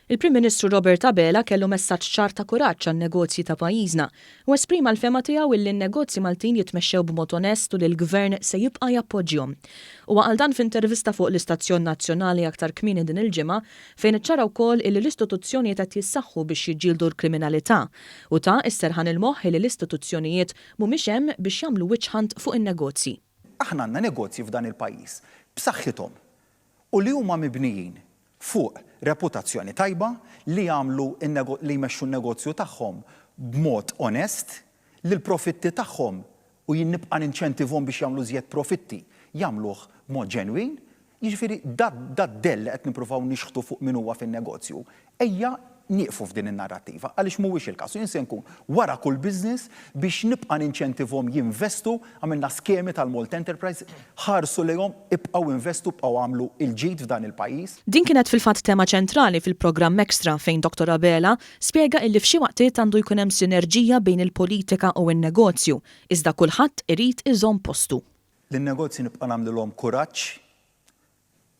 Il-Prim Ministru Robert Abela kellu messaġġ ċar ta' kuraġġ għan-negozji ta' pajjiżna u esprima l-fehma tiegħu illi n-negozji Maltin jitmexxew b'mod onest u li l-Gvern se jibqa' jappoġġjhom. Huwa qal dan f'intervista fuq l-istazzjon nazzjonali aktar kmieni din il-ġimgħa fejn iċċara wkoll illi l-istituzzjonijiet qed jissaħħu biex jiġġieldu l-kriminalità u ta s-serħan il-moħħ illi l-istituzzjonijiet mhumiex hemm biex jagħmlu witch hunt fuq in-negozji. Aħna għandna negozji f'dan il-pajjiż b'saħħithom u li huma mibnijin fuq reputazzjoni tajba, li jagħmlu li jmexxu n-negozju tagħhom b'mod onest, li l-profitti tagħhom, u jien nibqa' ninċentivhom biex jagħmlu iżjed profitti, jagħmluh b'mod ġenwin. Jiġifieri dad-dell li qed nippruvaw nixħtu fuq min huwa fin-negozju, ejja nieqfu f'din in-narrattiva għaliex mhuwiex il-każ u jien se nkun wara kull business biex nibqa' ninċentivhom jinvestu, għamilna skemi tal-Malta Enterprise, ħarsu lejhom, ibqgħu investu, ibqgħu agħmlu l-ġid f'dan il-pajjiż. Din kienet fil-fatt tema ċentrali fil-programm Extra fejn Dottor Abela spjega illi f'xi waqtiet għandu jkun hemm sinerġija bejn il-politika u n-negozju, iżda kulħadd irid iżomm postu. Lin-negozji nibqa' nagħmlilhom kuraġġ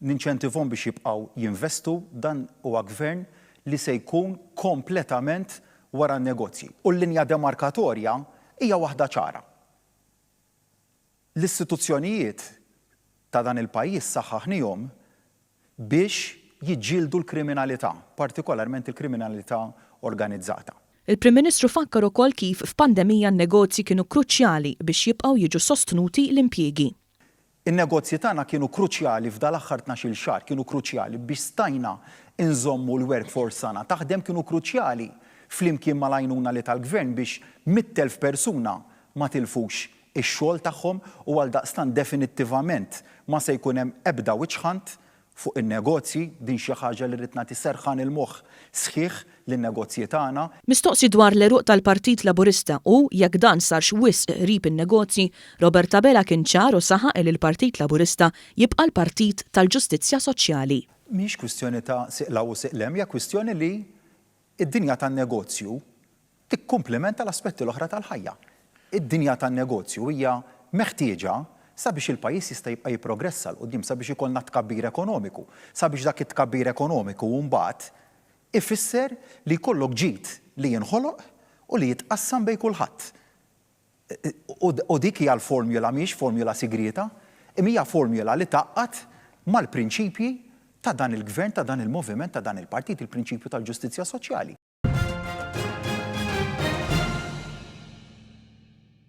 Ninċentivhom biex jibqgħu jinvestu, dan huwa Gvern li se jkun kompletament wara n-negozji. U l-linja demarkatorja hija waħda ċara. L-istituzzjonijiet ta' dan il-pajjiż saħħaħnihom biex jiġġieldu l-kriminalità, partikolarment il-kriminalità organizzata. Il-Prim Ministru fakkar ukoll kif f'pandemija n-negozji kienu kruċjali biex jibqgħu jiġu sostnuti l-impjiegi. In-negozji tagħna kienu kruċjali f'dal-aħħar tnax-il xahar, kienu kruċjali biex stajna nżommu l-workforce tagħna taħdem, kienu kruċjali flimkien mal-għajnuna li ta l-Gvern biex 100,000 persuna ma tilfux ix-xogħol tagħhom u għaldaqstant definittivament ma se jkun hemm ebda witch hunt fuq in-negozji, din xi ħaġa li rrid nagħti serħan il-moħħ sħiħ lin-negozji tagħna. Mistoqsi dwar l-għeruq tal-Partit Laburista u jekk dan sarx wisq qrib in-negozji, Robert Abela kien ċar u saħaq li l-Partit Laburista jibqa' l-partit tal-ġustizzja soċjali. Mhijiex kwistjoni ta' sieq 'l hawn u sieq 'l hemm, hija kwistjoni li d-dinja tan-negozju tikkumplimenta l-aspetti l-oħra tal-ħajja. Id-dinja tan-negozju hija meħtieġa sabiex il-pajjiż jista' jibqa' jipprogressa 'l quddiem, sabiex ikollna tkabbir ekonomiku, sabiex dak it-tkabbir ekonomiku mbagħad ifisser li jkollok ġid li jinħoloq u li jitqassam bejn kulħadd. U dik hija l-formula, mhijiex formula sigrieta, imma hija formula li tgħaqqad mal-prinċipji ta' dan il-Gvern, ta' dan il-moviment, ta' dan il-partit, il-prinċipju tal-ġustizzja soċjali.